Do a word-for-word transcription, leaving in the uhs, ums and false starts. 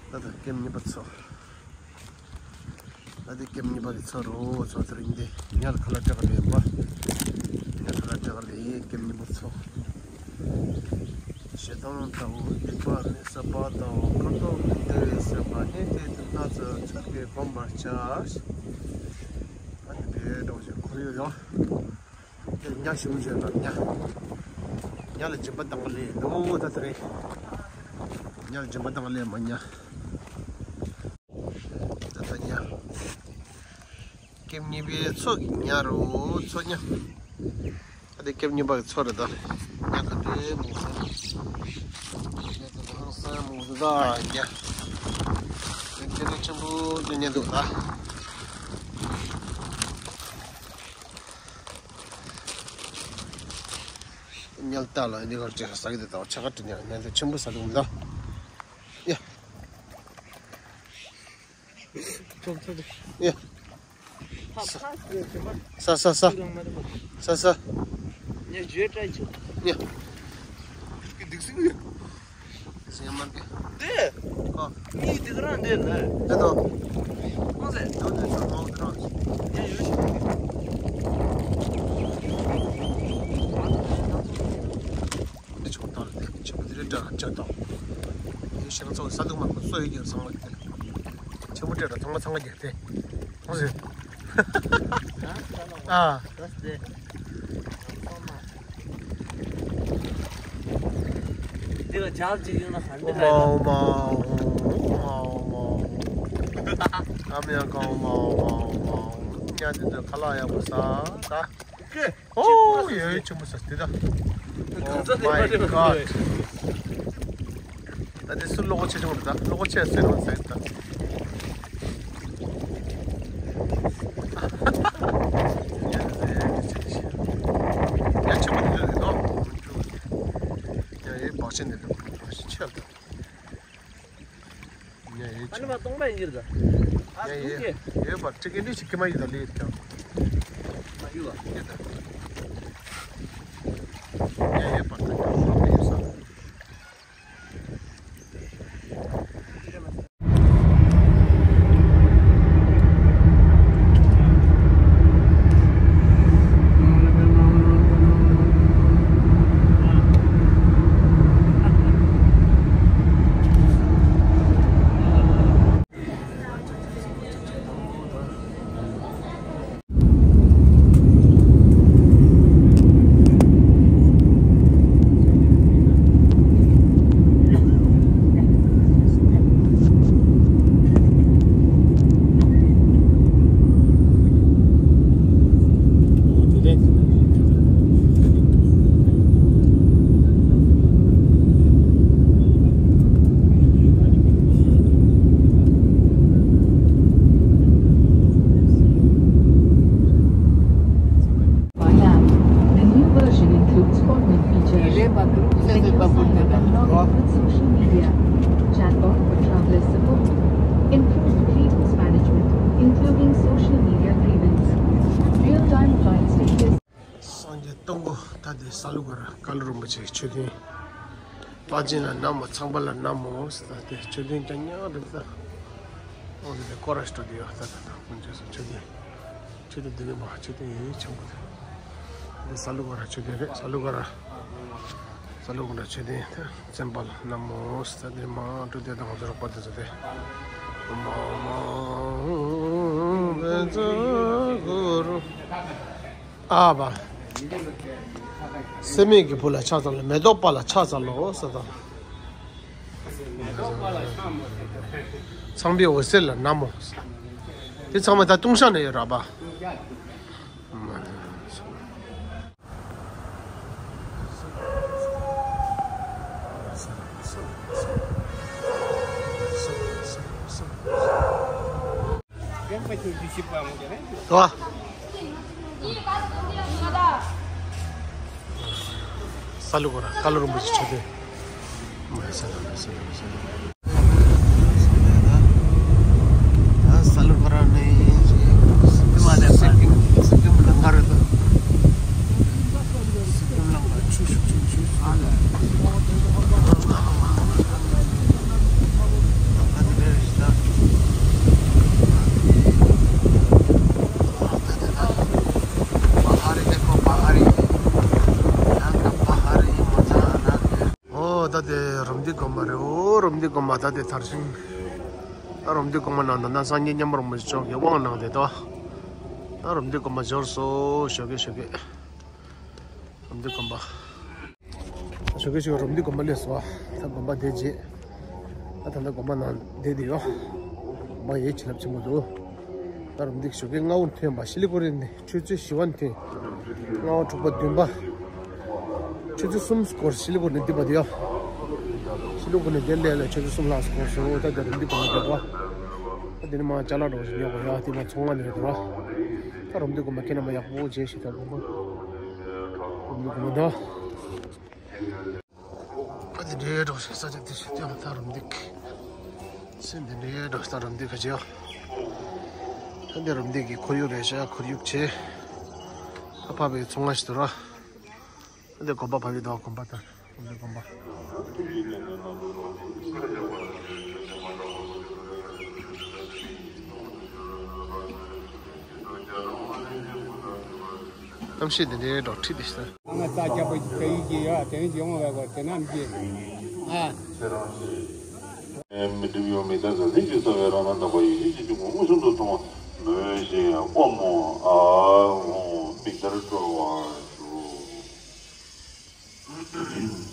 ད་ལྟ་ཀེམ་གཉིས་པ་ཚོ། ད་ལྟ་ཀེམ་གཉིས་པ་གི་ཚོ་རུ་ཚོ་དེར་ཡིན་ཏེ། ཉལ་ཁ་ལ་སྤྲད་ག་ལེ་ཡིན་པ། ཉལ་ཁ་ལ་སྤྲད་ག་ལེ་ཀེམ་གཉིས་པ་ཚོ། ཞེ་སྡང་དང་སྡིག་པ་མི་བསགས་པ་དང་། ཁ་དོག་མི་འདྲ་བའི་སེམས་པ་ནི་དེ་དུས་སྣ་ཚོགས་ཚོགས་ཀྱིས་བསྒོམ་པར་བྱ། ཨ་ནི་དེ་འདྲ་བ་ཞིག་ཁོར་ཡུག་ཡང་དེ་ཉ་ཞིམ་ཞིག་ལ་ཉ། ཉ་ལ་སྦྱིན་པ་བཏང་ག་ལེ་འདུག་ད་དེ་རེད། ཉ་ལ་སྦྱིན་པ་བཏང་ག་ལེ་མ་ཉ། ད་ད་ཉ། ཀེམ་གཉིས་པའི་ཚོ་གི་ཉ་རུ་ཚོ་ཉ། ཨ་དེ་ཀེམ་གཉིས་པ་གི་ཚོ་རེད་ད། ཉ་ག་དུས་མུག་སོང་། ཉ་དེ་ཧང་སང་མུག་སོང་ད་ཉ། ཉ་དེ་ནི་ཆེན་པོ་དུ་ཉ་འདུག་ད། ཉལ་ལྟ་ལ་འདི་གར་ཅེ་ས་གི་དེ་དང་ཆ་ག་དྲི་ཉ་ཉ་དེ་ཆེན་པོ་ས་འདུག་མི་ད། ཡ། ཡ། ས་ས་ས། ས་ས། ཡ། ཟེར་མ་འདི། འདི། ཨ། ངའི་འདི་ག་རང་འདི་ལ། འདི་དང་། ཁོང་ཚེ། འདི་འདི་ཚོ་མང་པོ་འདི་རང་། ཡ་ཡོད་ཤི། འདི་ཆུང་དང་འདི་ཆུང་འདི་རེ་འདྲ་འདྲ་དང་། ཡོད་ཤི་ང་ཚོ་ས་འདུག་མ་གོ་སོ་ཡོད་ཀྱང་ཚང་མ་འདི། ཆུང་མོ་འདྲ་དང་ཚང་མ་ཚང་མ་རྒྱག་སྟེ། ཁོང་ཚེ། ཨ། འདི་ལ་ཇག་ཅིག་ཡོད་ན་ཧ་འདི་ལ། ཨོ་མ་ཨོ་མ་ཨོ་མ་ཨོ་མ་ཨོ་མ། ཨ་མ་ཡ་ག་ཨོ་མ་ཨོ་མ་ཨོ་མ་ཨོ་མ། ཉ་འདི་ཚོ་ཁ་ལག་ཡག་པོ་ཟ་ད། ཨོ་ཡོ་ཡོ་ཆུ་མོ་ཟ་འདི་ད། Oh my God. ད་དེ་སུ་བློ་ཁོག་ཆེ་ཆུང་རེད་ད། བློ་ཁོག་ཆེ་ཟེར་རོ་ཟེར་ད། ཡ་ཆུ་མོ་འདི་རེད་དོ། ཡ་ཡེ་བག་ཆེན་འདི་རེད་ཆེ་ད། ཡ་ཡེ་ཨ་ནི་མ་གཏོང་པ་ཡིན་གྱི་རེད་ད། ཨ་ཡ་ཡེ་ཡེ་བག་ཆེ་གི་འདི་ཞིག་ཁྱི་མ་ཡི་ད་ལི་ད། མ་ཡུ་བ། ཡ་ཡེ་བག་ཆེ་གི་ཡུ་ས། The new version includes following features. Secure sign-up and login with social media. Chatbot for traveler support. Improved grievance management, including social media grievance. Real-time flight status. སངས་རྒྱས་སྟོང་གོ། ད་དེ་ས་ལུ་ག་ར་ཀ་ལུ་རིན་པོ་ཆེ་མཆོད་རྟེན། པ་ཅན་ལ་ན་མོ། ཚངས་པ་ལ་ན་མོ་ཟེར། ད་དེ་མཆོད་རྟེན་ཀྱང་ཉག་རེད་ད། འོ་དེ་དེ་ཀོ་ར་ཤི་ཏོ་དེ་ཡོད་ད། ད་ད་ཀུན་མཆོད་ས་མཆོད་རྟེན། མཆོད་རྟེན་འདི་ནི་མ་མཆོད་རྟེན་ཡིན་ཆེན་པོ་དེ། འདི་ས་ལུ་ག་ར་མཆོད་རྟེན་རེད། ས་ལུ་ག་ར། ས་ལུ་ག་ར་མཆོད་རྟེན་དེ་བཙན་པ་ལ་ན་མོ་ཟེར། ད་དེ་མ་འགྲོ་དེ་དང་ང་ཚོ་རོགས་པ་དེ་ཚོ་དེ། མ་མ་བན་ཚ་གུ་རུ། ཨ་བ། སྲེད་མེད་ཀྱི་བུ་ལ་ཕྱག་འཚལ་ལོ། མེ་ཏོག་པ་ལ་ཕྱག་འཚལ་ལོ་ཟེར་དང་། ཚངས་པའི་འོད་ཟེར་ལ་ན་མོ། དེ་ཚང་མ་ད་ལྟུང་བཤགས་ནས་ཡོད་ར་བ། དོ། ས་ལུ་ག་ར་ཀ་ལུ་རིན་པོ་ཆེ་མཆོད་རྟེན། མ་ས་ལུ་ག་ར་ནི་མ་ལས་སི་ཀིམ་ལང་ཀ་རེད་དོ། སི་ཀིམ་ལང་ཀ་ཆུ་ཤུགས་ཆུ་ཤུགས་ཨ་ལ། ད་དེ་ མ་ད་དེ་མཐར་ཕྱིན། ད་རོམ་འདི་གོང་མ་ནང་ད་ན་སངས་རྒྱས་མཉམ་པར་མི་ཆོག་གི་དབང་གནང་དེ་ད། ད་རོམ་འདི་གོང་མ་འབྱོར་སོ་ཞོགས་ཀེ་ཞོགས་ཀེ། རོམ་འདི་གོང་མ། ཞོགས་ཀེ་ཞོགས་ཀེ་རོམ་འདི་གོང་མ་སླེབས་སོ། ད་གོང་མ་དེ་རྗེས། ད་ད་ལྟ་གོང་མ་ནང་བསྡད་དེ་ཡོད། གོང་མ་ཡེ་བྱིན་རླབས་ཆེན་པོ་འདུག་ད་རོམ་འདི་ཞོགས་ཀེ་སྔ་བོ་ཐོན་པ་ཤི་ལི་གོ་རི་ནས་ཆུ་ཚོད་བཞི་པ་ནས་ཐོན། སྔ་བོ་དྲུག་པ་བདུན་པ། ཆུ་ཚོད་གསུམ་སྐོར་ཤི་ལི་གོ་རི་ནས་འདི་པ་དེ་ཡོད། ཤི་ལི་གོ་རི་ནས་དེ་སླེབས་ལ་ཆུ་ཚོད་གསུམ་ལྷག་སྐོར་སོང་། ད་དེ་རོམ་འདི་གོང་མ་བསྡད་པ། ད་དེ་ནས་མ་ཅ་ལག་འགྲོ་བཞིན་ཡོད་གོ་ཡ་དེ་མ་ཚོང་ང་ནས་རེད་དོ། ད་རོམ་འདི་གོང་མ་ཁྱེད་རྣམ་པ་ཡག་པོ་བྱས་ཤིག་ད་གོང་མ། རོམ་འདི་གོང་མ་ད། ཨ་དེ་འདྲའི་འགྲོ་ཞིག་ས་ཆ་དེ་ཞིག་ཏེ་ད་རོམ་འདི། སེམས་དེ་འདྲའི་འགྲོ་ད་རོམ་འདི་ག་ཅི་ཡོད། ད་འདི་རོམ་འདི་གི་ཁོར་ཡུག་རེད་ཤག་ཁོར་ཡུག་བྱས། ད་ཕ་བའི་ཚོང་ང་ཞིག་ཏུ་ར། ད་འདི་དགོན་པ་ཕ་བའི་དོ་དགོན་པ་ད། དགོན་པ། གནམ་གཤིས་འདི་འདྲའི་འགྲོ་ཁྲིད་དེ་ཤི་ད། ང་ས་སྐྱ་པ་སྐྱ་ཡིག་གི་ཡ་དེ་ནི་ཡོང་བའི་གོ་དེ་ནམ་གྱི་ཨ། མི་འགྲིག་ཡོང་མི་ད་ཟ་ཟིན་གྱི་ས་བའི་རང་རང་དག་པ་ཡིན་ཞིང་གཅིག་གུ་མངོན་སུམ་དུ་མཐོང་བ་མོས་ཤིང་ཨོ་མོ་ཨ་ཧོ་མིག་ལྟར་སྤྲོ་བར་ཞུ།